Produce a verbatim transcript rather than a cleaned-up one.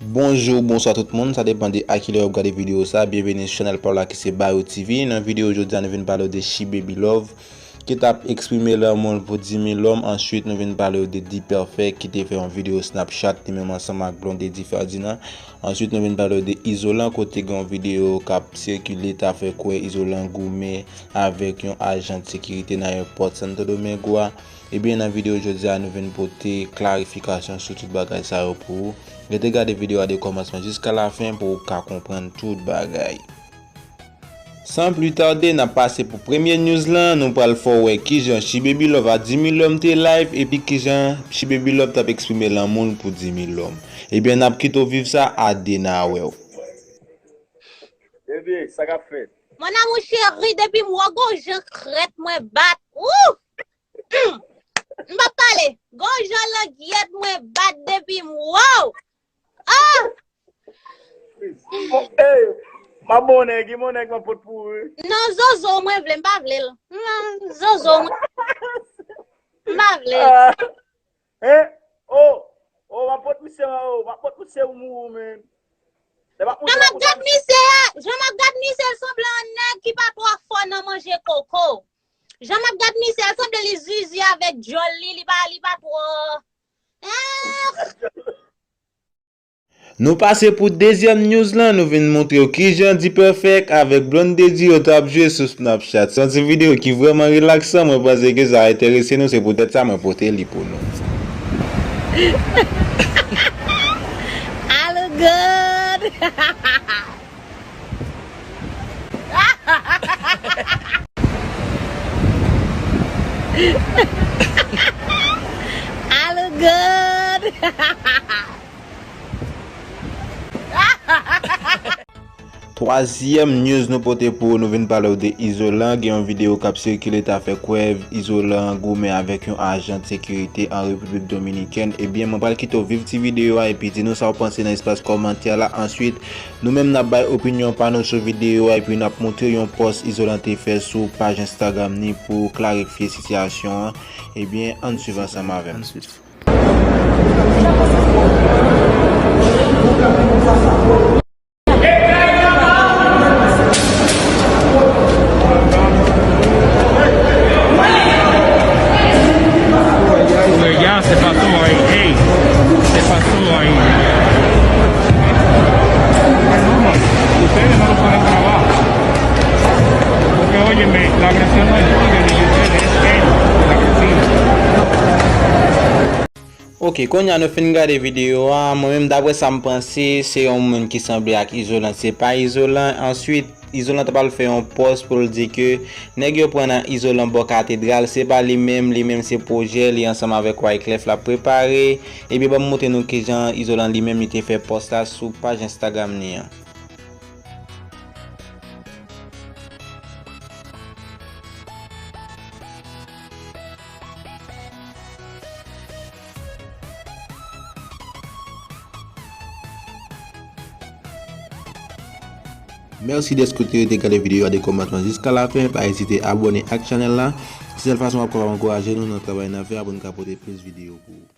Bonjou, bonswa tout moun, sa depann de a kilè w ap gade videyo sa. Byenveni sou chanèl pa w la ki se Bayou T V. Nan videyo jodi a, nou vin pale w de She Baby Love ki t ap eksprime lanmou l pou Dimy Love. Answit, nou vin pale w de D-Perfect ki te fè yon videyo Snapchat li menm ansanm ak Blondedy Ferdinand. Answit, nou vin pale w de Izolan kote gen yon videyo k ap sikile t ap fè kwè Izolan goumen avèk yon ajan de sekirite nan ayewopò Santo Domingo a. Ebyen, nan videyo jodi a, nou vin pote klarifikasyon sou tout bagay sa yo pou ou. Rete gade videyo a de kòmansman jiska lafen pou w ka konprann tout bagay. San pli tade, n ap pase pou premye news lan, nou pral fè w wè kijan She Baby Love a Dimy Love te live epi kijan She Baby Love t ap eksprime lanmou l pou Dimy Love. Ebyen, n ap kite w viv sa, a de n a wè w. Bebe, sa k ap fèt? Mon amour chéri, depi m wè w gon jan krèt mwen bat. Wouh! M p ap pale. Gon jan langyèt mwen bat depi m wè w. Ah! Oh, hey, m ap bon nèg, wi, mon nèg, m ap pot pou ou, wi. Non, zozo mwen vle, m pa vle l. Non, zozo mwen. M pa vle l. Ah. Hein? Oh, oh, m ap pot misye, oh, m ap pot misye ou mouri, man. Lè m ap moute, Jan m ap gad misye a, jan m ap gad misye, l sanble yon nèg ki pa twò fò nan manje koko. Jan m ap gad misye, l sanble li zizi avèk djòl li, li pa, li pa twò. Hein? Nou pase pou dezyèm news lan, nou vin montre w kijan D-Perfect avèk Blondedy yo t ap jwe sou Snapchat. Se yon ti videyo ki vrèman relaksan, mwen panse ke sa enterese nou, se poutèt sa mwen pote li pou nou. I look good. I look good. Twazyèm news nou pote pou ou, nou vin pale w de Izolan. Gen yon videyo k ap sikile t ap fè kwè Izolan goumen avèk yon ajan de sekirite an Repiblik Dominikèn. Ebyen, mwen pral kite w viv ti videyo a epi di nou sa w panse nan espas kòmantè la. Answit, nou menm n ap bay opinyon pa nou sou videyo a epi n ap montre yon pòs Izolan te fè sou paj Instagram ni pou klarifye sitiyasyon an. Ebyen, ann swiv ansanm avè m. Ustedes no lo pueden grabar. Porque, óyeme, la agresión no es tuya ni de ustedes, es él, la agresiva. Ok, kounye a nou fin gade videyo a, mwen menm daprè sa m panse, se yon moun ki sanble ak Izolan, se pa Izolan. Answit, Izolan t ap al fè yon pòs pou l di ke nèg yo pran nan Izolan bò katedral, se pa li menm, li menm se pwojè li ansanm avèk Wyclef l ap prepare. Ebyen, ban m montre nou kijan Izolan li menm li te fè pòs la sou paj Instagram ni an. Mèsi dèske w te rete gade videyo a de kòmansman jiska lafen. Pa ezite abòne ak chanèl la. Se sèl fason w ap kapab ankouraje nou nan travay n ap fè a pou n ka pote plis videyo pou ou.